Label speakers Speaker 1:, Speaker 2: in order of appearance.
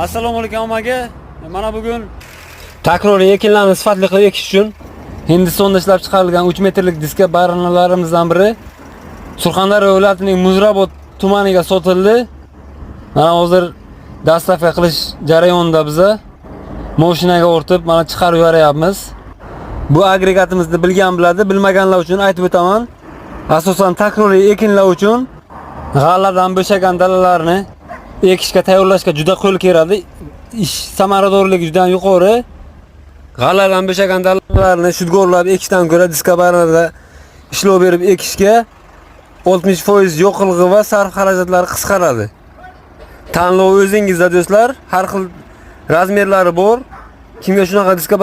Speaker 1: Assalomu alaykum hammaga. Mana bugun takroriy ekinlarni sifatli qilib ekish uchun Hindistonda ishlab chiqarilgan 3 metrlik diska baranalarimizdan biri Surxondaryo viloyatining Muzrabot tumaniga sotildi. Mana hozir доставка qilish jarayonida biza mashinaga ortib mana chiqarib yuboryapmiz. Bu agregatimizni bilgan biladi, bilmaganlar uchun aytib o'taman. Asosan takroriy ekinlar uchun g'alladan bo'shagan dalalarni ekishga tayyorlashga juda qo'l keladi. Ish samaradorligi juda ham yuqori. G'alladan bo'shagan dalalarni shudgorlab ekishdan ko'ra diska baranada ishlov berib ekishga 60% yoqilg'i va sarf xarajatlari qisqaradi. Tanlov o'zingizda, do'stlar, har xil razmerlari bor. Kimga shunaqa diska